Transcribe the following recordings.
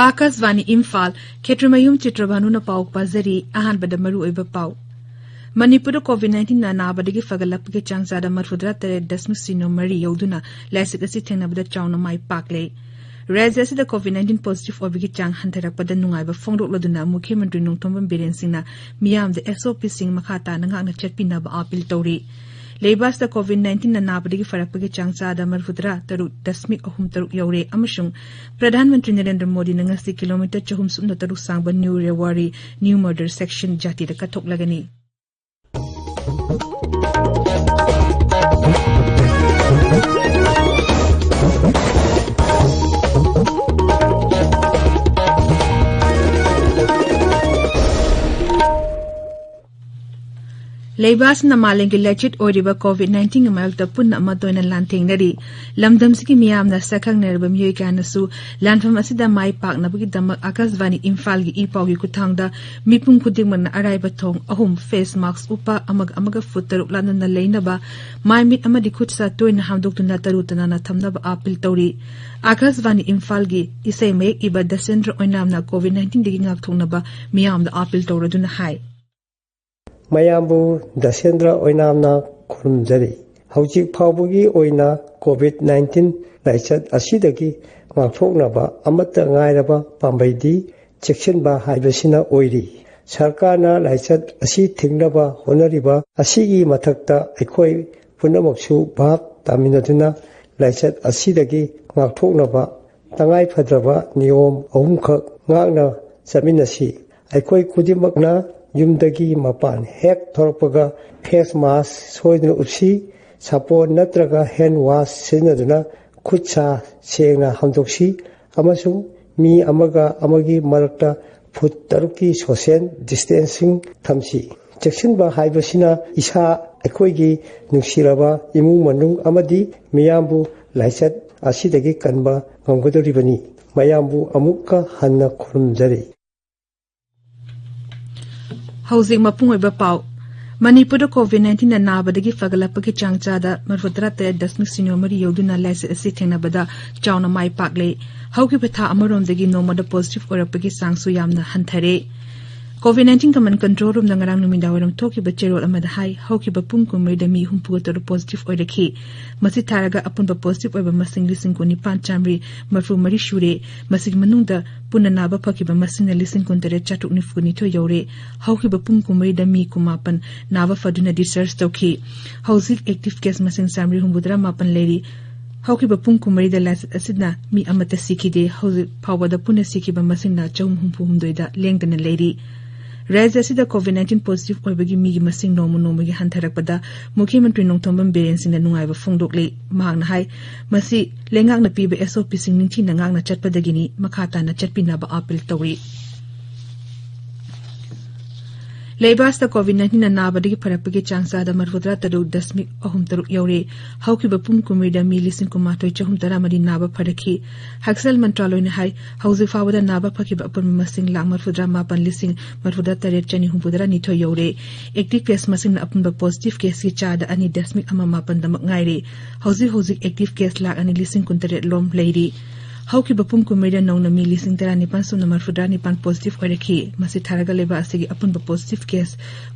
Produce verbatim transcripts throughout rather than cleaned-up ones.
ꯑꯥꯀꯥꯁꯕꯥꯅꯤ ꯏꯝꯐꯥꯜ, ꯈꯦꯇ꯭ꯔꯤꯃꯌꯨꯝ ꯆꯤꯇ꯭ꯔꯚꯥꯅꯨꯅ ꯄꯥꯎ ꯄꯥꯖꯔꯤ꯫ ꯑꯍꯥꯟꯕꯗ ꯃꯔꯨꯑꯣꯏꯕ ꯄꯥꯎ꯫ ꯃꯅꯤꯄꯨꯔꯗ ꯀꯣꯚꯤꯗ ꯅꯥꯏꯟꯇꯤꯟ ꯑꯅꯥꯕꯗꯒꯤ ꯐꯒꯠꯂꯛꯄꯒꯤ ꯆꯥꯡ ꯆꯥꯗ ꯃꯔꯤꯐꯨꯇꯔꯥ ꯇꯔꯦꯠ ꯗꯁꯃꯤꯛ ꯁꯤꯅꯣ ꯃꯔꯤ ꯌꯧꯗꯨꯅ ꯂꯥꯏꯆꯠ ꯑꯁꯤ ꯊꯦꯡꯅꯕꯗ ꯆꯥꯎꯅ ꯃꯥꯏ ꯄꯥꯛꯂꯦ꯫ ꯔꯥꯖ꯭ꯌ ꯑꯁꯤꯗ ꯀꯣꯚꯤꯗ ꯅꯥꯏꯟꯇꯤꯟ ꯄꯣꯖꯤꯇꯤꯚ ꯑꯣꯏꯕꯒꯤ ꯆꯥꯡ ꯍꯟꯊꯔꯛꯄꯗ ꯅꯨꯡꯉꯥꯏꯕ ꯐꯣꯡꯗꯣꯛꯂꯗꯨꯅ ꯃꯨꯈ꯭ꯌ ꯃꯟꯇ꯭ꯔꯤ ꯅꯣꯡꯊꯣꯝꯕꯝ ꯕꯤꯔꯦꯟ ꯁꯤꯡꯅ ꯃꯤꯌꯥꯝꯗ ꯑꯦꯁ ꯑꯣ ꯄꯤꯁꯤꯡ ꯃꯈꯥ ꯇꯥꯅ ꯉꯥꯛꯅ ꯆꯠꯄꯤꯅꯕ ꯑꯥꯄꯤꯜ ꯇꯧꯔꯤ꯫ ꯂꯩꯕꯥꯛꯁꯤꯗ ꯀꯣꯚꯤꯗ ꯅꯥꯏꯟꯇꯤꯟ ꯑꯅꯥꯕꯗꯒꯤ ꯐꯔꯛꯄꯒꯤ ꯆꯥꯡ ꯆꯥꯗ ꯃꯔꯤꯐꯨꯇꯔꯥ ꯇꯔꯨꯛ ꯗꯁꯃꯤꯛ ꯑꯍꯨꯝ ꯇꯔꯨꯛ ꯌꯧꯔꯦ ꯑꯃꯁꯨꯡ ꯄ꯭ꯔꯙꯥꯟ ꯃꯟꯇ꯭ꯔꯤ ꯅꯔꯦꯟꯗ꯭ꯔ ꯃꯣꯗꯤꯅ ꯉꯁꯤ ꯀꯤꯂꯣꯃꯤꯇꯔ ꯆꯍꯨꯝ ꯁꯨꯞꯅ ꯇꯔꯨꯛ ꯁꯥꯡꯕ ꯅ꯭ꯌꯨ ꯔꯦꯋꯥꯔꯤ, ꯅ꯭ꯌꯨ ꯃꯔꯗꯔ ꯁꯦꯛꯁꯟ ꯖꯥꯇꯤꯗ ꯀꯠꯊꯣꯛꯂꯒꯅꯤ꯫ ꯂꯩꯕꯥꯛ ꯑꯁꯤꯅ ꯃꯥꯂꯦꯝꯒꯤ ꯂꯥꯏꯆꯠ ꯑꯣꯏꯔꯤꯕ ꯀꯣꯚꯤꯗ ꯅꯥꯏꯟꯇꯤꯟꯒꯤ ꯃꯥꯌꯣꯛꯇ ꯄꯨꯟꯅ ꯑꯃꯠꯇ ꯑꯣꯏꯅ ꯂꯥꯟꯊꯦꯡꯅꯔꯤ꯫ ꯂꯝꯗꯝꯁꯤꯒꯤ ꯃꯤꯌꯥꯝꯅ ꯁꯛꯈꯪꯅꯔꯕ ꯃꯤꯑꯣꯏ ꯀꯌꯥꯅꯁꯨ ꯂꯥꯟꯐꯝ ꯑꯁꯤꯗ ꯃꯥꯏ ꯄꯥꯛꯅꯕꯒꯤꯗꯃꯛ ꯑꯥꯀꯥꯁꯕꯥꯅꯤ ꯏꯝꯐꯥꯜꯒꯤ ꯏ ꯄꯥꯎꯒꯤ ꯈꯨꯠꯊꯥꯡꯗ ꯃꯤꯄꯨꯝ ꯈꯨꯗꯤꯡꯃꯛꯅ ꯑꯔꯥꯏꯕ ꯊꯣꯡ ꯑꯍꯨꯝ, ꯐꯦꯁ ꯃꯥꯛꯁ ꯎꯞꯄ, ꯑꯃꯒ ꯑꯃꯒ ꯐꯨꯠ ꯇꯔꯨꯛ ꯂꯥꯞꯅꯅ ꯂꯩꯅꯕ, ꯃꯥꯏ ꯃꯤꯠ ꯑꯃꯗꯤ ꯈꯨꯠ ꯁꯥ ꯇꯣꯏꯅ ꯍꯥꯝꯗꯣꯛꯇꯨꯅ ꯇꯔꯨ ꯇꯅꯥꯟꯅ ꯊꯝꯅꯕ ꯑꯥꯄꯤꯜ ꯇꯧꯔꯤ꯫ ꯑꯥꯀꯥꯁꯕꯥꯅꯤ ꯏꯝꯐꯥꯜꯒꯤ ꯏꯁꯩ ꯃꯌꯦꯛ ꯏꯕ ꯗꯁꯦꯟꯗ꯭ꯔ ꯑꯣꯏꯅꯥꯝꯅ ꯀꯣꯚꯤꯗ ꯅꯥꯏꯟꯇꯤꯟꯗꯒꯤ ꯉꯥꯛꯊꯣꯛꯅꯕ ꯃꯤꯌꯥꯝꯗ ꯑꯥꯄꯤꯜ ꯇꯧꯔꯗꯨꯅ ꯍꯥꯏ꯫ ꯃꯌꯥꯝꯕꯨ ꯗꯁꯦꯟꯗ꯭ꯔ ꯑꯣꯏꯅꯥꯝꯅ ꯈꯨꯔꯨꯝꯖꯔꯤ꯫ ꯍꯧꯖꯤꯛ ꯐꯥꯎꯕꯒꯤ ꯑꯣꯏꯅ ꯀꯣꯚꯤꯗ ꯅꯥꯏꯟꯇꯤꯟ ꯂꯥꯏꯆꯠ ꯑꯁꯤꯗꯒꯤ ꯉꯥꯛꯊꯣꯛꯅꯕ ꯑꯃꯠꯇ ꯉꯥꯏꯔꯕ ꯄꯥꯝꯕꯩꯗꯤ ꯆꯦꯛꯁꯤꯟꯕ ꯍꯥꯏꯕꯁꯤꯅ ꯑꯣꯏꯔꯤ꯫ ꯁꯔꯀꯥꯔꯅ ꯂꯥꯏꯆꯠ ꯑꯁꯤ ꯊꯤꯡꯅꯕ ꯍꯣꯠꯅꯔꯤꯕ ꯑꯁꯤꯒꯤ ꯃꯊꯛꯇ ꯑꯩꯈꯣꯏ ꯄꯨꯝꯅꯃꯛꯁꯨ ꯚꯥꯞ ꯇꯥꯃꯤꯟꯅꯗꯨꯅ ꯂꯥꯏꯆꯠ ꯑꯁꯤꯗꯒꯤ ꯉꯥꯛꯊꯣꯛꯅꯕ ꯇꯉꯥꯏ ꯐꯗ꯭ꯔꯕ ꯅꯤꯌꯣꯝ ꯑꯍꯨꯝꯈꯛ ꯉꯥꯛꯅ ꯆꯠꯃꯤꯟꯅꯁꯤ꯫ ꯑꯩꯈꯣꯏ ꯈꯨꯗꯤꯡꯃꯛꯅ ꯌꯨꯝꯗꯒꯤ ꯃꯄꯥꯟ ꯍꯦꯛ ꯊꯣꯔꯛꯄꯒ ꯐꯦꯁ ꯃꯥꯁ ꯁꯣꯏꯗꯅ ꯎꯞꯁꯤ, ꯁꯥꯄꯣꯟ ꯅꯠꯇ꯭ꯔꯒ ꯍꯦꯟ ꯋꯥꯁ ꯁꯤꯖꯤꯟꯅꯗꯨꯅ ꯈꯨꯠ ꯁꯥ ꯁꯦꯡꯅ ꯍꯥꯝꯗꯣꯛꯁꯤ ꯑꯃꯁꯨꯡ ꯃꯤ ꯑꯃꯒ ꯑꯃꯒꯤ ꯃꯔꯛꯇ ꯐꯨꯠ ꯇꯔꯨꯛꯀꯤ ꯁꯣꯁꯤꯌꯦꯜ ꯗꯤꯁꯇꯦꯟꯁꯤꯡ ꯊꯝꯁꯤ꯫ ꯆꯦꯛꯁꯤꯟꯕ ꯍꯥꯏꯕꯁꯤꯅ ꯏꯁꯥ, ꯑꯩꯈꯣꯏꯒꯤ ꯅꯨꯡꯁꯤꯔꯕ ꯏꯃꯨꯡ ꯃꯅꯨꯡ ꯑꯃꯗꯤ ꯃꯤꯌꯥꯝꯕꯨ ꯂꯥꯏꯆꯠ ꯑꯁꯤꯗꯒꯤ ꯀꯟꯕ ꯉꯝꯒꯗꯧꯔꯤꯕꯅꯤ꯫ ꯃꯌꯥꯝꯕꯨ ꯑꯃꯨꯛꯀ ꯍꯟꯅ ꯈꯨꯔꯨꯝꯖꯔꯤ꯫ ꯍꯧꯖꯤꯛ ꯃꯄꯨꯡ ꯑꯣꯏꯕ ꯄꯥꯎ꯫ ꯃꯅꯤꯄꯨꯔꯗ COVID nineteen ꯅ ꯅꯥꯕꯗꯒꯤ ꯐꯒꯠꯂꯛꯄꯒꯤ ꯆꯥꯡ ꯆꯥꯗ ꯃꯔꯤꯐꯨꯇꯔꯥ ꯇꯔꯦꯠ ꯗꯁꯃꯤꯛ ꯁꯤꯅꯣ ꯃꯔꯤ ꯌꯧꯗꯨꯅ ꯂꯥꯏꯆꯠ ꯑꯁꯤ ꯊꯦꯡꯅꯕꯗ ꯆꯥꯎꯅ ꯃꯥꯏ ꯄꯥꯛꯂꯦ꯫ ꯍꯧꯈꯤꯕ ꯊꯥ ꯑꯃꯔꯣꯝꯗꯒꯤ ꯅꯣꯡꯃꯗ positive ꯑꯣꯏꯔꯛꯄꯒꯤ ꯆꯥꯡꯁꯨ ꯌꯥꯝꯅ ꯍꯟꯊꯔꯦ꯫ COVID nineteen command control room ꯅ ꯉꯔꯥꯡ ꯅꯨꯃꯤꯗꯥꯡꯋꯥꯏꯔꯝ ꯊꯣꯛꯈꯤꯕ ꯆꯦꯔꯣꯜ ꯑꯃꯗ ꯍꯥꯏ, ꯍꯧꯈꯤꯕ ꯄꯨꯡ ꯀꯨꯟꯃꯔꯤꯗ ꯃꯤ ꯍꯨꯝꯐꯨꯒ ꯇꯔꯨꯛ positive ꯑꯣꯏꯔꯛꯈꯤ꯫ ꯃꯁꯤ ꯊꯥꯔꯒ ꯑꯄꯨꯟꯕ positive ꯑꯣꯏꯕ ꯃꯁꯤꯡ ꯂꯤꯁꯤꯡ ꯀꯨꯟꯅꯤꯄꯥꯟ ꯆꯥꯃꯔꯤ ꯃꯔꯤꯐꯨ ꯃꯔꯤ ꯁꯨꯔꯦ꯫ ꯃꯁꯤꯒꯤ ꯃꯅꯨꯡꯗ ꯄꯨꯟꯅ ꯅꯥꯕ ꯐꯈꯤꯕ ꯃꯁꯤꯡꯅ ꯂꯤꯁꯤꯡ ꯀꯨꯟꯇꯔꯦꯠ ꯆꯥꯇ꯭ꯔꯨꯛ ꯅꯤꯐꯨ ꯅꯤꯊꯣꯏ ꯌꯧꯔꯦ꯫ ꯍꯧꯈꯤꯕ ꯄꯨꯡ ꯀꯨꯟꯃꯔꯤꯗ ꯃꯤ ꯀꯨꯟꯃꯥꯄꯟ ꯅꯥꯕ ꯐꯗꯨꯅ discharge ꯇꯧꯈꯤ꯫ ꯍꯧꯖꯤꯛ active case ꯃꯁꯤꯡ ꯆꯥꯃꯔꯤ ꯍꯨꯝꯐꯨꯇꯔꯥ ꯃꯥꯄꯟ ꯂꯩꯔꯤ꯫ ꯍꯧꯈꯤꯕ ꯄꯨꯡ ꯀꯨꯟꯃꯔꯤꯗ ꯂꯥꯏꯆꯠ ꯑꯁꯤꯅ ꯃꯤ ꯑꯃꯠꯇ ꯁꯤꯈꯤꯗꯦ꯫ ꯍꯧꯖꯤꯛ ꯐꯥꯎꯕꯗ ꯄꯨꯟꯅ ꯁꯤꯈꯤꯕ ꯃꯁꯤꯡꯅ ꯆꯍꯨꯝ ꯍꯨꯝꯐꯨ ꯍꯨꯝꯗꯣꯏꯗ ꯂꯦꯡꯗꯅ ꯂꯩꯔꯤ꯫ ꯔꯥꯖ꯭ꯌ ꯑꯁꯤꯗ COVID nineteen positive ꯑꯣꯏꯕꯒꯤ ꯃꯤꯒꯤ ꯃꯁꯤꯡ ꯅꯣꯡꯃ ꯅꯣꯡꯃꯒꯤ ꯍꯟꯊꯔꯛꯄꯗ ꯃꯨꯈ꯭ꯌ ꯃꯟꯇ꯭ꯔꯤ ꯅꯣꯡꯊꯣꯝꯕꯝ ꯕꯤꯔꯦꯟ ꯁꯤꯡꯅ ꯅꯨꯡꯉꯥꯏꯕ ꯐꯣꯡꯗꯣꯛꯂꯤ꯫ ꯃꯍꯥꯛꯅ ꯍꯥꯏ, ꯃꯁꯤ ꯂꯩꯉꯥꯛꯅ ꯄꯤꯕ SOP ꯁꯤꯡ ꯅꯤꯡꯊꯤꯅ ꯉꯥꯛꯅ ꯆꯠꯄꯗꯒꯤꯅꯤ꯫ ꯃꯈꯥ ꯇꯥꯅ ꯆꯠꯄꯤꯅꯕ appeal ꯇꯧꯏ꯫ ꯂꯩꯕꯥꯛ ꯑꯁꯤꯗ COVID nineteen ꯅ ꯅꯥꯕꯗꯒꯤ ꯐꯔꯛꯄꯒꯤ ꯆꯥꯡ ꯆꯥꯗ ꯃꯔꯤꯐꯨꯇꯔꯥ ꯇꯔꯨꯛ ꯗꯁꯃꯤꯛ ꯑꯍꯨꯝ ꯇꯔꯨꯛ ꯌꯧꯔꯦ꯫ ꯍꯧꯈꯤꯕ ꯄꯨꯡ ꯀꯨꯟꯃꯔꯤꯗ ꯃꯤ ꯂꯤꯁꯤꯡ ꯀꯨꯟꯃꯥꯊꯣꯏ ꯆꯍꯨꯝ ꯇꯔꯥꯃꯔꯤ ꯅꯥꯕ ꯐꯔꯛꯈꯤ꯫ ꯍꯛꯁꯦꯜ ꯃꯟꯇ꯭ꯔꯥꯂꯣꯏꯅ ꯍꯥꯏ, ꯍꯧꯖꯤꯛ ꯐꯥꯎꯕꯗ ꯅꯥꯕ ꯐꯈꯤꯕ ꯑꯄꯨꯟꯕ ꯃꯁꯤꯡ ꯂꯥꯈ ꯃꯔꯤꯐꯨꯇꯔꯥ ꯃꯥꯄꯟ ꯂꯤꯁꯤꯡ ꯃꯔꯤꯐꯨꯇꯔꯥ ꯇꯔꯦꯠ ꯆꯅꯤ ꯍꯨꯝꯐꯨꯇꯔꯥ ꯅꯤꯊꯣꯏ ꯌꯧꯔꯦ꯫ Active case ꯃꯁꯤꯡꯅ ꯑꯄꯨꯟꯕ positive case ꯀꯤ ꯆꯥꯗ ꯑꯅꯤ ꯗꯁꯃꯤꯛ ꯑꯃ ꯃꯥꯄꯟꯗꯃꯛ ꯉꯥꯏꯔꯦ꯫ ꯍꯧꯖꯤꯛ ꯍꯧꯖꯤꯛ active case ꯂꯥꯈ ꯑꯅꯤ ꯂꯤꯁꯤꯡ ꯀꯨꯟꯇꯔꯦꯠ ꯂꯣꯝ ꯂꯩꯔꯤ꯫ ꯍꯧꯈꯤꯕ ꯄꯨꯡ ꯀꯨꯟꯃꯔꯤꯗ ꯅꯧꯅ ꯃꯤ ꯂꯤꯁꯤꯡ ꯇꯔꯥꯅꯤꯄꯥꯟ ꯁꯨꯞꯅ ꯃꯔꯤꯐꯨꯇꯔꯥ ꯅꯤꯄꯥꯟ positive ꯑꯣꯏꯔꯛꯈꯤ꯫ ꯃꯁꯤ ꯊꯥꯔꯒ ꯂꯩꯕꯥꯛ ꯑꯁꯤꯒꯤ ꯑꯄꯨꯟꯕ positive case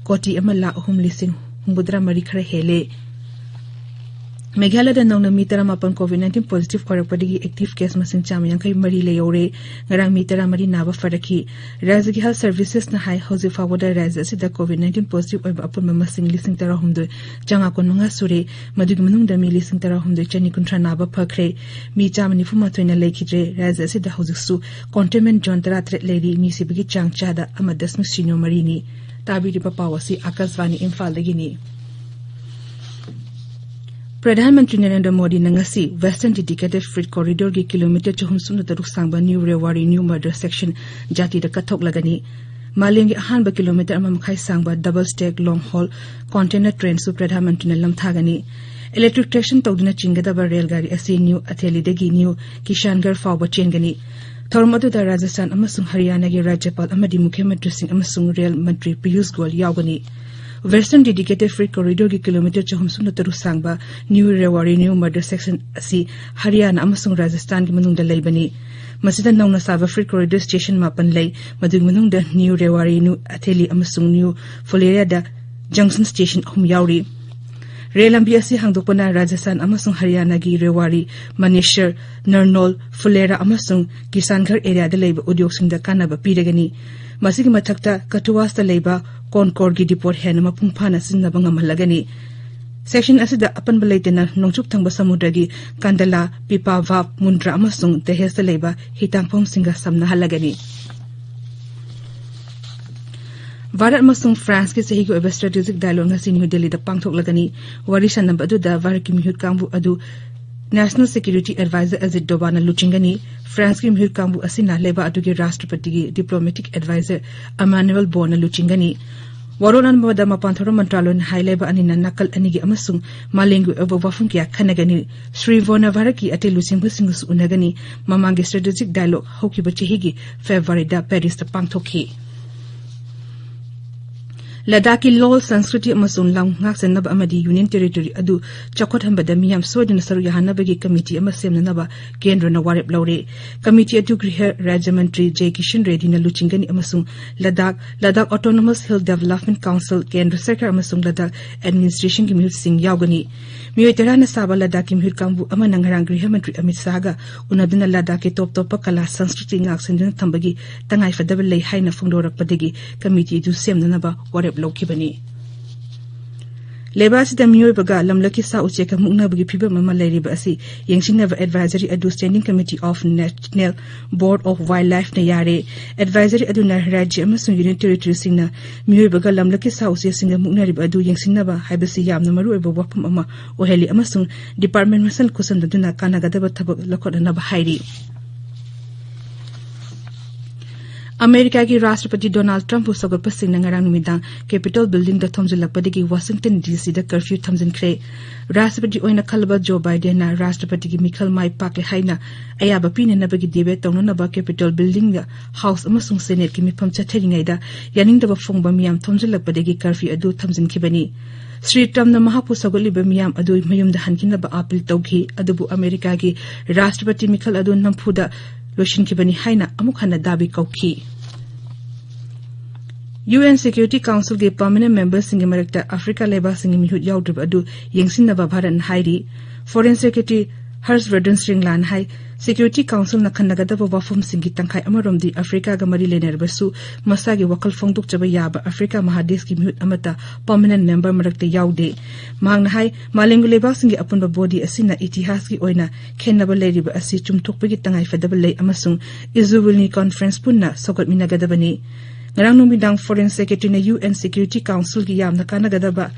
ꯀꯣꯇꯤ ꯑꯃ ꯂꯥꯈ ꯑꯍꯨꯝ ꯂꯤꯁꯤꯡ ꯍꯨꯝꯐꯨꯇꯔꯥ ꯃꯔꯤ ꯈꯔ ꯍꯦꯜꯂꯦ꯫ ꯃꯦꯘꯥꯂꯌꯗ ꯅꯧꯅ ꯃꯤ ꯇꯔꯥꯃꯥꯄꯟ COVID nineteen positive ꯑꯣꯏꯔꯛꯄꯗꯒꯤ active case ꯃꯁꯤꯡ ꯆꯥꯝꯃ ꯌꯥꯡꯈꯩ ꯃꯔꯤ ꯂꯩꯍꯧꯔꯦ꯫ ꯉꯔꯥꯡ ꯃꯤ ꯇꯔꯥꯃꯔꯤ ꯅꯥꯕ ꯐꯔꯛꯈꯤ꯫ ꯔꯥꯖ꯭ꯌꯒꯤ health services ꯅ ꯍꯥꯏ, ꯍꯧꯖꯤꯛ ꯐꯥꯎꯕꯗ ꯔꯥꯖ꯭ꯌ ꯑꯁꯤꯗ COVID nineteen positive ꯑꯣꯏꯕ ꯑꯄꯨꯟꯕ ꯃꯁꯤꯡ ꯂꯤꯁꯤꯡ ꯇꯔꯥꯍꯨꯝꯗꯣꯏ ꯆꯥꯝꯃꯉꯥ ꯀꯨꯟꯃꯉꯥ ꯁꯨꯔꯦ꯫ ꯃꯗꯨꯒꯤ ꯃꯅꯨꯡꯗ ꯃꯤ ꯂꯤꯁꯤꯡ ꯇꯔꯥꯍꯨꯝꯗꯣꯏ ꯆꯅꯤ ꯀꯨꯟꯊ꯭ꯔꯥ ꯅꯥꯕ ꯐꯈ꯭ꯔꯦ꯫ ꯃꯤ ꯆꯥꯝꯃ ꯅꯤꯐꯨ ꯃꯥꯊꯣꯏꯅ ꯂꯩꯈꯤꯗ꯭ꯔꯦ꯫ ꯔꯥꯖ꯭ꯌ ꯑꯁꯤꯗ ꯍꯧꯖꯤꯛꯁꯨ containment zone ꯇꯔꯥꯇꯔꯦꯠ ꯂꯩꯔꯤ꯫ ꯃꯤ ꯁꯤꯕꯒꯤ ꯆꯥꯡ ꯆꯥꯗ ꯑꯃ ꯗꯁꯃꯤꯛ ꯁꯤꯅꯣ ꯃꯔꯤꯅꯤ꯫ ꯇꯥꯕꯤꯔꯤꯕ ꯄꯥꯎ ꯑꯁꯤ ꯑꯥꯀꯥꯁꯕꯥꯅꯤ ꯏꯝꯐꯥꯜꯗꯒꯤꯅꯤ꯫ ꯄ꯭ꯔꯙꯥꯟ ꯃꯟꯇ꯭ꯔꯤ ꯅꯔꯦꯟꯗ꯭ꯔ ꯃꯣꯗꯤꯅ ꯉꯁꯤ Western Dedicated Freight Corridor ꯒꯤ ꯀꯤꯂꯣꯃꯤꯇꯔ ꯆꯍꯨꯝ ꯁꯨꯞꯅ ꯇꯔꯨꯛ ꯁꯥꯡꯕ New Rewari New Murder Section ꯖꯥꯇꯤꯗ ꯀꯠꯊꯣꯛꯂꯒꯅꯤ꯫ ꯃꯥꯂꯦꯝꯒꯤ ꯑꯍꯥꯟꯕ ꯀꯤꯂꯣꯃꯤꯇꯔ ꯑꯃ ꯃꯈꯥꯏ ꯁꯥꯡꯕ double stack long haul container train ꯁꯨ ꯄ꯭ꯔꯙꯥꯟ ꯃꯟꯇ꯭ꯔꯤꯅ ꯂꯝꯊꯥꯒꯅꯤ꯫ Electric traction ꯇꯧꯗꯨꯅ ꯆꯤꯡꯒꯗꯕ ꯔꯦꯜ ꯒꯥꯔꯤ ꯑꯁꯤ ꯅ꯭ꯌꯨ ꯑꯊꯦꯂꯤꯗꯒꯤ ꯅ꯭ꯌꯨ ꯀꯤꯁꯥꯟꯒꯔ ꯐꯥꯎꯕ ꯆꯦꯟꯒꯅꯤ꯫ ꯊꯧꯔꯝ ꯑꯗꯨꯗ ꯔꯥꯖꯁꯊꯥꯟ ꯑꯃꯁꯨꯡ ꯍꯔꯤꯌꯥꯅꯥꯒꯤ ꯔꯥꯖ꯭ꯌꯄꯥꯜ ꯑꯃꯗꯤ ꯃꯨꯈ꯭ꯌ ꯃꯟꯇ꯭ꯔꯤꯁꯤꯡ ꯑꯃꯁꯨꯡ ꯔꯦꯜ ꯃꯟꯇ꯭ꯔꯤ ꯄꯤꯌꯨꯁ ꯒꯣꯌꯜ ꯌꯥꯎꯒꯅꯤ꯫ Western Dedicated Freight Corridor ꯒꯤ ꯀꯤꯂꯣꯃꯤꯇꯔ ꯆꯍꯨꯝ ꯁꯨꯞꯅ ꯇꯔꯨꯛ ꯁꯥꯡꯕ new Rewari new mother section ꯑꯁꯤ ꯍꯔꯤꯌꯥꯅꯥ ꯑꯃꯁꯨꯡ ꯔꯥꯖꯁꯊꯥꯟꯒꯤ ꯃꯅꯨꯡꯗ ꯂꯩꯕꯅꯤ꯫ ꯃꯁꯤꯗ ꯅꯧꯅ ꯁꯥꯕ freight corridor station ꯃꯥꯄꯟ ꯂꯩ, ꯃꯗꯨꯒꯤ ꯃꯅꯨꯡꯗ ꯅ꯭ꯌꯨ ꯔꯦꯋꯥꯔꯤ, ꯅ꯭ꯌꯨ ꯑꯊꯦꯂꯤ ꯑꯃꯁꯨꯡ ꯅ꯭ꯌꯨ ꯐꯨꯂꯦꯔꯤꯌꯥꯗ junction station ꯑꯍꯨꯝ ꯌꯥꯎꯔꯤ꯫ ꯔꯦꯜ ꯂꯝꯕꯤ ꯑꯁꯤ ꯍꯥꯡꯗꯣꯛꯄꯅ ꯔꯥꯖꯁꯊꯥꯟ ꯑꯃꯁꯨꯡ ꯍꯔꯤꯌꯥꯅꯥꯒꯤ ꯔꯦꯋꯥꯔꯤ, ꯃꯅꯦꯁꯔ, ꯅꯔꯅꯣꯜ, ꯐꯨꯂꯦꯔꯥ ꯑꯃꯁꯨꯡ ꯀꯤꯁꯥꯟꯒꯔ ꯑꯦꯔꯤꯌꯥꯗ ꯂꯩꯕ ꯎꯗ꯭ꯌꯣꯒꯁꯤꯡꯗ ꯀꯥꯟꯅꯕ ꯄꯤꯔꯒꯅꯤ꯫ ꯃꯁꯤꯒꯤ ꯃꯊꯛꯇ ꯀꯊꯨꯋꯥꯁꯇ ꯂꯩꯕ ꯀꯣꯟꯀꯣꯔꯒꯤ ꯗꯤꯄꯣꯠ ꯍꯦꯟꯅ ꯃꯄꯨꯡ ꯐꯥꯅ ꯁꯤꯖꯤꯟꯅꯕ ꯉꯝꯍꯜꯂꯒꯅꯤ꯫ Section ꯑꯁꯤꯗ ꯑꯄꯟꯕ ꯂꯩꯇꯅ ꯅꯣꯡꯆꯨꯞ ꯊꯪꯕ ꯁꯃꯨꯗ꯭ꯔꯒꯤ ꯀꯥꯟꯗꯂꯥ, ꯄꯤꯄꯥꯚꯥꯞ, ꯃꯨꯟꯗ꯭ꯔꯥ ꯑꯃꯁꯨꯡ ꯗꯦꯍꯦꯖꯇ ꯂꯩꯕ ꯍꯤꯊꯥꯡꯐꯝꯁꯤꯡꯒ ꯁꯝꯅꯍꯜꯂꯒꯅꯤ꯫ ꯚꯥꯔꯠ ꯑꯃꯁꯨꯡ ꯐ꯭ꯔꯥꯟꯁꯀꯤ ꯆꯍꯤꯒꯤ ꯑꯣꯏꯕ strategic dialogue ꯉꯁꯤ ꯅ꯭ꯌꯨ ꯗꯦꯜꯂꯤꯗ ꯄꯥꯡꯊꯣꯛꯂꯒꯅꯤ꯫ ꯋꯥꯔꯤ ꯁꯥꯟꯅꯕ ꯑꯗꯨꯗ ꯚꯥꯔꯠꯀꯤ ꯃꯤꯍꯨꯠ ꯀꯥꯡꯕꯨ ꯑꯗꯨ National Security Advisor ꯑꯖꯤꯠ ꯗꯣꯚꯥꯜꯅ ꯂꯨꯆꯤꯡꯒꯅꯤ꯫ ꯐ꯭ꯔꯥꯟꯁꯀꯤ ꯃꯤꯍꯨꯠ ꯀꯥꯡꯕꯨ ꯑꯁꯤꯅ ꯂꯩꯕꯥꯛ ꯑꯗꯨꯒꯤ ꯔꯥꯁꯇ꯭ꯔꯄꯇꯤꯒꯤ diplomatic advisor ꯑꯃꯥꯅꯨꯑꯦꯜ ꯕꯣꯟꯅ ꯂꯨꯆꯤꯡꯒꯅꯤ꯫ ꯋꯥꯔꯣꯜ ꯑꯃꯗ ꯃꯄꯥꯟ ꯊꯧꯔꯝ ꯃꯟꯇ꯭ꯔꯥꯂꯣꯏꯅ ꯍꯥꯏ, ꯂꯩꯕꯥꯛ ꯑꯅꯤꯅ ꯅꯥꯀꯜ ꯑꯅꯤꯒꯤ ꯑꯃꯁꯨꯡ ꯃꯥꯂꯦꯝꯒꯤ ꯑꯣꯏꯕ ꯋꯥꯐꯝ ꯀꯌꯥ ꯈꯟꯅꯒꯅꯤ꯫ ꯁ꯭ꯔꯤ ꯕꯣꯟꯅ ꯚꯥꯔꯠꯀꯤ ꯑꯇꯩ ꯂꯨꯆꯤꯡꯕꯁꯤꯡꯒꯁꯨ ꯎꯅꯒꯅꯤ꯫ ꯃꯃꯥꯡꯒꯤ strategic dialogue ꯍꯧꯈꯤꯕ ꯆꯍꯤꯒꯤ ꯐꯦꯕ꯭ꯔꯨꯋꯥꯔꯤꯗ ꯄꯦꯔꯤꯁꯇ ꯄꯥꯡꯊꯣꯛꯈꯤ꯫ ꯂꯗꯥꯈꯀꯤ ꯂꯣꯜ, ꯁꯪꯁꯀ꯭ꯔꯤꯇꯤ ꯑꯃꯁꯨꯡ ꯂꯝ ꯉꯥꯛꯁꯦꯟꯅꯕ ꯑꯃꯗꯤ Union Territory ꯑꯗꯨ ꯆꯥꯎꯈꯠꯍꯟꯕꯗ ꯃꯤꯌꯥꯝ ꯁꯣꯏꯗꯅ ꯁꯔꯨꯛ ꯌꯥꯍꯟꯅꯕꯒꯤ ꯀꯃꯤꯇꯤ ꯑꯃ ꯁꯦꯝꯅꯅꯕ ꯀꯦꯟꯗ꯭ꯔꯅ ꯋꯥꯔꯦꯞ ꯂꯧꯔꯦ꯫ ꯀꯃꯤꯇꯤ ꯑꯗꯨ ꯒ꯭ꯔꯤꯍ ꯔꯥꯖ꯭ꯌ ꯃꯟꯇ꯭ꯔꯤ ꯖꯦ ꯀꯤꯁꯟ ꯔꯦꯗꯤꯅ ꯂꯨꯆꯤꯡꯒꯅꯤ ꯑꯃꯁꯨꯡ Ladakh, Ladakh Autonomous Hill Development Council, ꯀꯦꯟꯗ꯭ꯔ ꯁꯔꯀꯥꯔ ꯑꯃꯁꯨꯡ ꯂꯗꯥꯈ administrationꯒꯤ ꯃꯤꯍꯨꯠꯁꯤꯡ ꯌꯥꯎꯒꯅꯤ꯫ ꯃꯤꯑꯣꯏ ꯇꯔꯥꯅ ꯁꯥꯕ ꯂꯗꯥꯈꯀꯤ ꯃꯤꯍꯨꯠ ꯀꯥꯡꯕꯨ ꯑꯃꯅ ꯉꯔꯥꯡ ꯒ꯭ꯔꯤꯍ ꯃꯟꯇ꯭ꯔꯤ ꯑꯃꯤꯠ ꯁꯥꯍꯒ ꯎꯅꯗꯨꯅ ꯂꯗꯥꯈꯀꯤ ꯇꯣꯞ ꯇꯣꯞꯄ ꯀꯂꯥ ꯁꯪꯁꯀ꯭ꯔꯤꯇꯤ ꯉꯥꯛꯁꯦꯟꯗꯨꯅ ꯊꯝꯕꯒꯤ ꯇꯉꯥꯏꯐꯗꯕ ꯂꯩ ꯍꯥꯏꯅ ꯐꯣꯡꯗꯣꯔꯛꯄꯗꯒꯤ ꯀꯃꯤꯇꯤ ꯑꯗꯨ ꯁꯦꯝꯅꯅꯕ ꯋꯥꯔꯦꯞ ꯂꯧꯈꯤꯕꯅꯤ꯫ ꯂꯩꯕꯥꯛ ꯑꯁꯤꯗ ꯃꯤꯑꯣꯏꯕꯒ ꯂꯝꯂꯛꯀꯤ ꯁꯥ ꯎꯆꯦꯛꯀ ꯃꯨꯛꯅꯕꯒꯤ ꯐꯤꯚꯝ ꯑꯃ ꯂꯩꯔꯤꯕ ꯑꯁꯤ ꯌꯦꯡꯁꯤꯟꯅꯕ advisory ꯑꯗꯨ Standing Committee of National Board of Wildlifeꯅ ꯌꯥꯔꯦ꯫ Advisory ꯑꯗꯨꯅ ꯔꯥꯖ꯭ꯌ ꯑꯃꯁꯨꯡ Union Territoryꯁꯤꯡꯅ ꯃꯤꯑꯣꯏꯕꯒ ꯂꯝꯂꯛꯀꯤ ꯁꯥ ꯎꯆꯦꯛꯁꯤꯡꯒ ꯃꯨꯛꯅꯔꯤꯕ ꯑꯗꯨ ꯌꯦꯡꯁꯤꯟꯅꯕ ꯍꯥꯏꯕꯁꯤ ꯌꯥꯝꯅ ꯃꯔꯨꯑꯣꯏꯕ ꯋꯥꯐꯝ ꯑꯃ ꯑꯣꯏꯍꯜꯂꯤ ꯑꯃꯁꯨꯡ department ꯃꯁꯦꯜ ꯈꯨꯠꯁꯝꯅꯗꯨꯅ ꯀꯥꯟꯅꯒꯗꯕ ꯊꯕꯛ ꯂꯧꯈꯠꯅꯅꯕ ꯍꯥꯏꯔꯤ꯫ ꯑꯃꯦꯔꯤꯀꯥꯒꯤ ꯔꯥꯁꯇ꯭ꯔꯄꯇꯤ ꯗꯣꯅꯥꯜꯗ ꯇ꯭ꯔꯝꯞꯄꯨ ꯁꯧꯒꯠꯄꯁꯤꯡꯅ ꯉꯔꯥꯡ ꯅꯨꯃꯤꯗꯥꯡ ꯀꯦꯄꯤꯇꯣꯜ ꯕꯤꯜꯗꯤꯡꯗ ꯊꯣꯝꯖꯤꯜꯂꯛꯄꯗꯒꯤ ꯋꯥꯁꯤꯡꯇꯟ ꯗꯤ ꯁꯤꯗ ꯀꯔꯐ꯭ꯌꯨ ꯊꯝꯖꯤꯟꯈ꯭ꯔꯦ꯫ ꯔꯥꯁꯇ꯭ꯔꯄꯇꯤ ꯑꯣꯏꯅ ꯈꯜꯂꯕ ꯖꯣ ꯕꯥꯏꯗꯦꯟꯅ ꯔꯥꯁꯇ꯭ꯔꯄꯇꯤꯒꯤ ꯃꯤꯈꯜ ꯃꯥꯏ ꯄꯥꯛꯂꯦ ꯍꯥꯏꯅ ꯑꯌꯥꯕ ꯄꯤꯅꯅꯕꯒꯤ ꯗꯤꯕꯦꯠ ꯇꯧꯅꯅꯕ ꯀꯦꯄꯤꯇꯣꯜ ꯕꯤꯜꯗꯤꯡꯗ ꯍꯥꯎꯁ ꯑꯃꯁꯨꯡ ꯁꯦꯅꯦꯠꯀꯤ ꯃꯤꯐꯝ ꯆꯠꯊꯔꯤꯉꯩꯗ ꯌꯥꯅꯤꯡꯗꯕ ꯐꯣꯡꯕ ꯃꯤꯌꯥꯝ ꯊꯣꯝꯖꯤꯜꯂꯛꯄꯗꯒꯤ ꯀꯔꯐ꯭ꯌꯨ ꯑꯗꯨ ꯊꯝꯖꯤꯟꯈꯤꯕꯅꯤ꯫ ꯁ꯭ꯔꯤ ꯇ꯭ꯔꯝꯞꯅ ꯃꯍꯥꯛꯄꯨ ꯁꯧꯒꯠꯂꯤꯕ ꯃꯤꯌꯥꯝ ꯑꯗꯨ ꯃꯌꯨꯝꯗ ꯍꯟꯈꯤꯅꯕ ꯑꯥꯄꯤꯜ ꯇꯧꯈꯤ, ꯑꯗꯨꯕꯨ ꯑꯃꯦꯔꯤꯀꯥꯒꯤ ꯔꯥꯁꯇ꯭ꯔꯄꯇꯤ ꯃꯤꯈꯜ ꯑꯗꯨ ꯅꯝꯐꯨꯗ ꯂꯣꯏꯁꯤꯟꯈꯤꯕꯅꯤ ꯍꯥꯏꯅ ꯑꯃꯨꯛ ꯍꯟꯅ ꯗꯥꯕꯤ ꯀꯧꯈꯤ꯫ ꯌꯨ ꯑꯦꯟ ꯁꯦꯀ꯭ꯌꯨꯔꯤꯇꯤ ꯀꯥꯎꯟꯁꯤꯜꯒꯤ ꯄꯔꯃꯅꯦꯟ ꯃꯦꯝꯕꯔꯁꯤꯡꯒꯤ ꯃꯔꯛꯇ ꯑꯐ꯭ꯔꯤꯀꯥ ꯂꯩꯕꯥꯛꯁꯤꯡꯒꯤ ꯃꯤꯍꯨꯠ ꯌꯥꯎꯗ꯭ꯔꯤꯕ ꯑꯗꯨ ꯌꯦꯡꯁꯤꯟꯅꯕ ꯚꯥꯔꯠꯅ ꯍꯥꯏꯔꯤ꯫ ꯐꯣꯔꯦꯟ ꯁꯦꯀ꯭ꯔꯦꯇꯔꯤ ꯍꯔꯁ ꯕꯔꯗꯟ ꯁ꯭ꯔꯤꯡꯂꯥꯅ ꯍꯥꯏ, ꯁꯦꯀ꯭ꯌꯨꯔꯤꯇꯤ ꯀꯥꯎꯟꯁꯤꯜꯅ ꯈꯟꯅꯒꯗꯕ ꯋꯥꯐꯝꯁꯤꯡꯒꯤ ꯇꯪꯈꯥꯏ ꯑꯃꯔꯣꯝꯗꯤ ꯑꯐ꯭ꯔꯤꯀꯥꯒ ꯃꯔꯤ ꯂꯩꯅꯔꯕꯁꯨ, ꯃꯁꯥꯒꯤ ꯋꯥꯈꯜ ꯐꯣꯡꯗꯣꯛꯆꯕ ꯌꯥꯕ ꯑꯐ꯭ꯔꯤꯀꯥ ꯃꯍꯥꯗꯦꯁꯀꯤ ꯃꯤꯍꯨꯠ ꯑꯃꯠꯇ ꯄꯔꯃꯅꯦꯟ ꯃꯦꯝꯕꯔ ꯃꯔꯛꯇ ꯌꯥꯎꯗꯦ꯫ ꯃꯍꯥꯛꯅ ꯍꯥꯏ, ꯃꯥꯂꯦꯝꯒꯤ ꯂꯩꯕꯥꯛꯁꯤꯡꯒꯤ ꯑꯄꯨꯟꯕ ꯕꯣꯗꯤ ꯑꯁꯤꯅ ꯏꯇꯤꯍꯥꯁꯀꯤ ꯑꯣꯏꯅ ꯈꯦꯟꯅꯕ ꯂꯩꯔꯤꯕ ꯑꯁꯤ ꯆꯨꯝꯊꯣꯛꯄꯒꯤ ꯇꯉꯥꯏꯐꯗꯕ ꯂꯩ ꯑꯃꯁꯨꯡ ꯏꯖꯨꯋꯤꯜꯅꯤ ꯀꯣꯟꯐꯔꯦꯟꯁ ꯄꯨꯟꯅ ꯁꯧꯒꯠꯃꯤꯟꯅꯒꯗꯕꯅꯤ꯫ ꯉꯔꯥꯡ ꯅꯨꯃꯤꯗꯥꯡ ꯐꯣꯔꯦꯟ ꯁꯦꯀ꯭ꯔꯦꯇꯔꯤꯅ ꯌꯨ ꯑꯦꯟ ꯁꯦꯀ꯭ꯌꯨꯔꯤꯇꯤ ꯀꯥꯎꯟꯁꯤꯜꯒꯤ ꯌꯥꯝꯅ ꯀꯥꯟꯅꯒꯗꯕ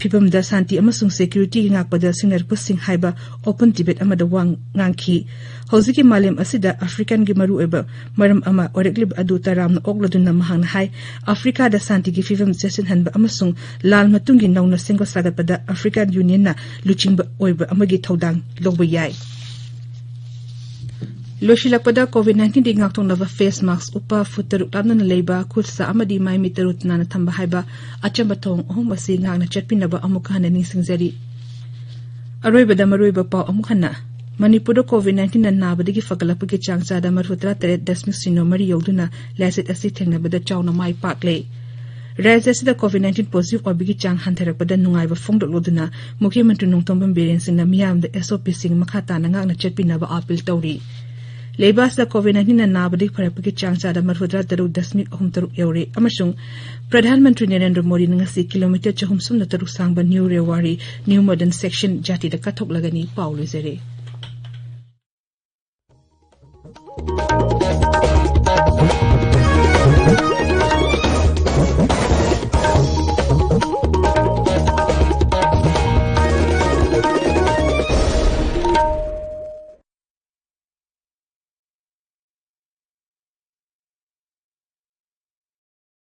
ꯐꯤꯕꯝꯗ ꯁꯥꯟꯇꯤ ꯑꯃꯁꯨꯡ ꯁꯦꯀ꯭ꯌꯨꯔꯤꯇꯤꯒꯤ ꯉꯥꯛꯄꯗ ꯁꯤꯡꯅꯔꯛꯄꯁꯤꯡ ꯍꯥꯏꯕ ꯑꯣꯄꯟ ꯗꯤꯕꯦꯠ ꯑꯃꯗ ꯋꯥ ꯉꯥꯡꯈꯤ꯫ ꯍꯧꯖꯤꯛꯀꯤ ꯃꯥꯂꯦꯝ ꯑꯁꯤꯗ ꯑꯐ꯭ꯔꯤꯀꯥꯟꯒꯤ ꯃꯔꯨꯑꯣꯏꯕ ꯃꯔꯝ ꯑꯃ ꯑꯣꯏꯔꯛꯂꯤꯕ ꯑꯗꯨ ꯇꯔꯥꯝꯅ ꯑꯣꯛꯂꯗꯨꯅ ꯃꯍꯥꯛꯅ ꯍꯥꯏ, ꯑꯐ꯭ꯔꯤꯀꯥꯗ ꯁꯥꯟꯇꯤꯒꯤ ꯐꯤꯕꯝ ꯆꯦꯠꯁꯤꯟꯍꯟꯕ ꯑꯃꯁꯨꯡ ꯂꯥꯜ ꯃꯇꯨꯡꯒꯤ ꯅꯧꯅ ꯁꯦꯝꯒꯠ ꯁꯥꯒꯠꯄꯗ ꯑꯐ꯭ꯔꯤꯀꯥꯟ ꯌꯨꯅꯤꯌꯟꯅ ꯂꯨꯆꯤꯡꯕ ꯑꯣꯏꯕ ꯑꯃꯒꯤ ꯊꯧꯗꯥꯡ ꯂꯧꯕ ꯌꯥꯏ꯫ ꯂꯣꯏꯁꯤꯜꯂꯛꯄꯗ, ꯀꯣꯚꯤꯗ ꯅꯥꯏꯟꯇꯤꯟꯗꯒꯤ ꯉꯥꯛꯊꯣꯛꯅꯕ ꯐꯦꯁ ꯃꯥꯁꯛ ꯎꯞꯄ, ꯐꯨꯠ ꯇꯔꯨꯛ ꯂꯥꯞꯅꯅ ꯂꯩꯕ, ꯈꯨꯠ ꯁꯥ ꯑꯃꯗꯤ ꯃꯥꯏ ꯃꯤꯠ ꯇꯔꯨ ꯇꯅꯥꯟꯅ ꯊꯝꯕ ꯍꯥꯏꯕ ꯑꯆꯝꯕ ꯊꯧꯑꯣꯡ ꯑꯍꯨꯝ ꯑꯁꯤ ꯉꯥꯛꯅ ꯆꯠꯄꯤꯅꯕ ꯑꯃꯨꯛ ꯍꯟꯅ ꯅꯤꯡꯁꯤꯡꯖꯔꯤ꯫ ꯑꯔꯣꯏꯕꯗ ꯃꯔꯨꯑꯣꯏꯕ ꯄꯥꯎ ꯑꯃꯨꯛ ꯍꯟꯅ꯫ ꯃꯅꯤꯄꯨꯔꯗ ꯀꯣꯚꯤꯗ ꯅꯥꯏꯟꯇꯤꯟꯅ ꯅꯥꯕꯗꯒꯤ ꯐꯒꯠꯂꯛꯄꯒꯤ ꯆꯥꯡ ꯆꯥꯗ ꯃꯔꯤꯐꯨ ꯇꯔꯥ ꯇꯔꯦꯠ ꯗꯁꯃꯤꯛ ꯁꯤꯅꯣ ꯃꯔꯤ ꯌꯧꯗꯨꯅ ꯂꯥꯏꯆꯠ ꯑꯁꯤ ꯊꯦꯡꯅꯕꯗ ꯆꯥꯎꯅ ꯃꯥꯏ ꯄꯥꯛꯂꯦ꯫ ꯔꯥꯖ꯭ꯌ ꯑꯁꯤꯗ ꯀꯣꯚꯤꯗ ꯅꯥꯏꯟꯇꯤꯟ ꯄꯣꯖꯤꯇꯤꯚ ꯑꯣꯏꯕꯒꯤ ꯆꯥꯡ ꯍꯟꯊꯔꯛꯄꯗ ꯅꯨꯡꯉꯥꯏꯕ ꯐꯣꯡꯗꯣꯛꯂꯗꯨꯅ ꯃꯨꯈ꯭ꯌ ꯃꯟꯇ꯭ꯔꯤ ꯅꯣꯡꯊꯣꯝꯕꯝ ꯕꯤꯔꯦꯟ ꯁꯤꯡꯅ ꯃꯤꯌꯥꯝꯗ ꯑꯦꯁ ꯑꯣ ꯄꯤꯁꯤꯡ ꯃꯈꯥ ꯇꯥꯅ ꯉꯥꯛꯅ ꯆꯠꯄꯤꯅꯕ ꯑꯥꯄꯤꯜ ꯇꯧꯔꯤ꯫ ꯂꯩꯕꯥꯛ ꯑꯁꯤꯗ ꯀꯣꯚꯤꯗ ꯅꯥꯏꯟꯇꯤꯟꯅ ꯅꯥꯕꯗꯒꯤ ꯐꯔꯛꯄꯒꯤ ꯆꯥꯡ ꯆꯥꯗ ꯃꯔꯤꯐꯨ ꯇꯔꯥ ꯇꯔꯨꯛ ꯗꯁꯃꯤꯛ ꯑꯍꯨꯝ ꯇꯔꯨꯛ ꯌꯧꯔꯦ ꯑꯃꯁꯨꯡ ꯄ꯭ꯔꯙꯥꯟ ꯃꯟꯇ꯭ꯔꯤ ꯅꯔꯦꯟꯗ꯭ꯔ ꯃꯣꯗꯤꯅ ꯉꯁꯤ ꯀꯤꯂꯣꯃꯤꯇꯔ ꯆꯍꯨꯝ ꯁꯨꯞꯅ ꯇꯔꯨꯛ ꯁꯥꯡꯕ new Rewari new modern section ꯖꯥꯇꯤꯗ ꯀꯠꯊꯣꯛꯂꯒꯅꯤ꯫ ꯄꯥꯎ ꯂꯣꯏꯖꯔꯦ꯫